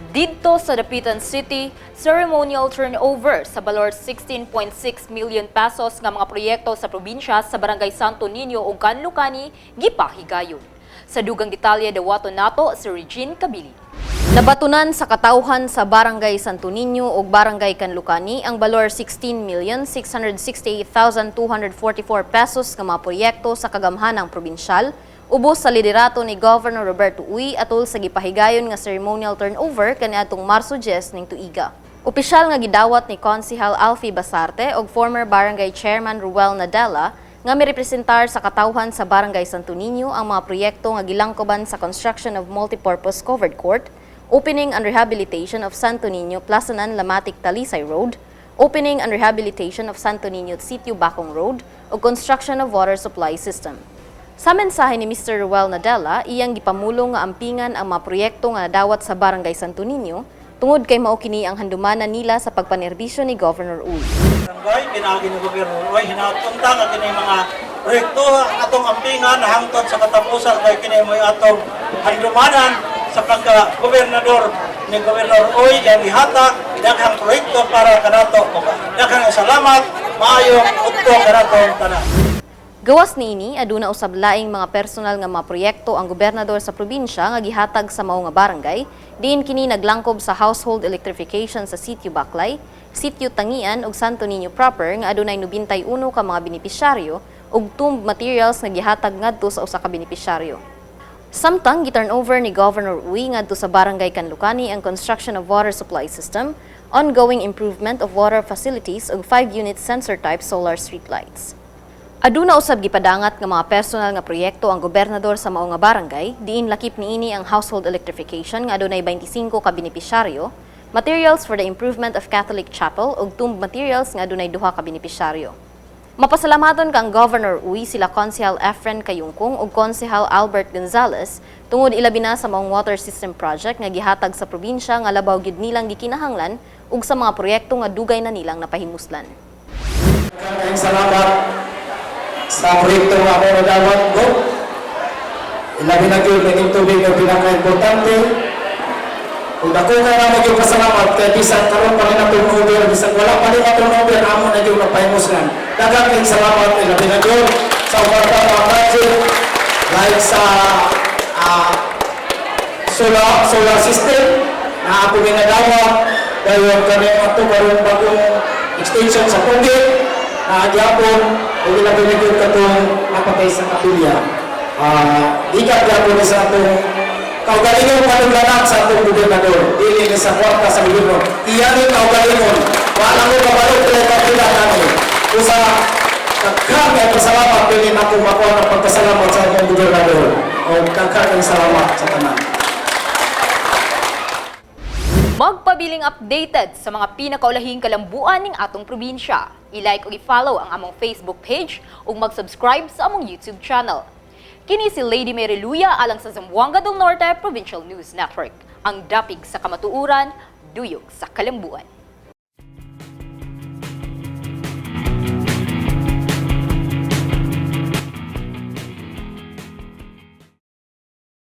Didto sa Dapitan City, ceremonial turnover sa balor 16.6 million pesos nga mga proyekto sa probinsya sa Barangay Santo Niño ug Kanlukani gipahigayon. Sa dugang detalye, dawaton nato si Regine Cabili. Nabatunan sa katawhan sa Barangay Santo Niño ug Barangay Kanlukani ang balor 16,668,244 pesos nga mga proyekto sa kagamhanang probinsyal ubos sa liderato ni Governor Roberto Uy atol sa gipahigayon nga ceremonial turnover kaniadtong Marso 10 ning tuiga. Opisyal nga gidawat ni Konsehal Alfie Basarte ug former Barangay Chairman Ruel Nadela nga mirepresentar sa katawhan sa Barangay Santo Niño ang mga proyekto nga gilangkoban sa construction of multipurpose covered court, opening and rehabilitation of Santo Niño Plazanan Lamatic Talisay Road, opening and rehabilitation of Santo Niño Sitio Bakong Road, ug construction of water supply system. Sa mensahe ni Mr. Ruel Nadela, iyang gipamulong nga ampingan ang mga proyekto nga nadawat sa Barangay Santo Niño tungod kay mao kini ang handumanan nila sa pagpanerbisyo ni Governor Uy. Barangay, pinaagi ni Gobernador Uy, hinatunta nga kini mga proyekto ang atong ampingan hangtod sa katapusan kay kini mo'y atong handumanan sa pagka-gobernador ni Gobernador Uy, yang ihatag daghang proyekto para kanato. Daghang salamat, maayong udto kanatong tanan. Gawas niini, aduna usab laing mga personal nga mga proyekto ang gobernador sa probinsya nga gihatag sa mao nga barangay, diin kini naglangkob sa household electrification sa Sitio Baklay, Sitio Tangian ug Santo Niño proper nga adunay 91 ka mga benepisyaryo ug tomb materials nga gihatag ngadto sa usa ka benepisyaryo. Samtang gi-turn over ni Governor Uy ngadto sa Barangay Kanlukani ang construction of water supply system, ongoing improvement of water facilities ug 5 unit sensor type solar streetlights. Aduna usab gipadangat nga mga personal nga proyekto ang gobernador sa mao nga barangay, diin lakip niini ang household electrification nga adunay 25 ka benepisyaryo, materials for the improvement of Catholic Chapel ug tomb materials nga adunay duha ka benepisyaryo. Mapasalamaton kang Governor Uy sila Konsehal Efren Kayungkong ug Konsehal Albert Gonzales tungod ilabi na sa maong water system project nga gihatag sa probinsya nga labaw gyud nilang gikinahanglan ug sa mga proyekto nga dugay na nilang napahimuslan. Maraming salamat sa proyekto nga ako nadawat ko. Ilabi na gyud ning tubig ang pinaka-importante. Kung dako ka na gyud pasalamat kay bisan karon pa rin atong over, bisan wala pa rin atong over, amo na gyud mapahimuslan. Daghang kayong salamat, ilabi na gyud sa uban pa mga project like sa solar system na ako ginadawat, dayon kami ato karon bagong extension sa tubig na gyapon ug ilabi na gyud katong napatay sa kapilya. Gikan gyapon ni sa atong kaugalingon panuglanak sa atong gobernador, dili ni sa kwarta sa gobyerno. Iya ni kaugalingon. Wala mo kabalo kay kapila kami. Usa daghan kay pasalamat, dili na ako makuha ng pagpasalamat sa atong gobernador. O daghan kay salamat sa tanan. Magpabiling updated sa mga pinakaulahing kalambuan ning atong probinsya. I-like ug i-follow ang among Facebook page ug mag-subscribe sa among YouTube channel. Kini si Lady Mary Luya alang sa Zamboanga del Norte Provincial News Network. Ang dapig sa kamatuoran, duyog sa kalambuan.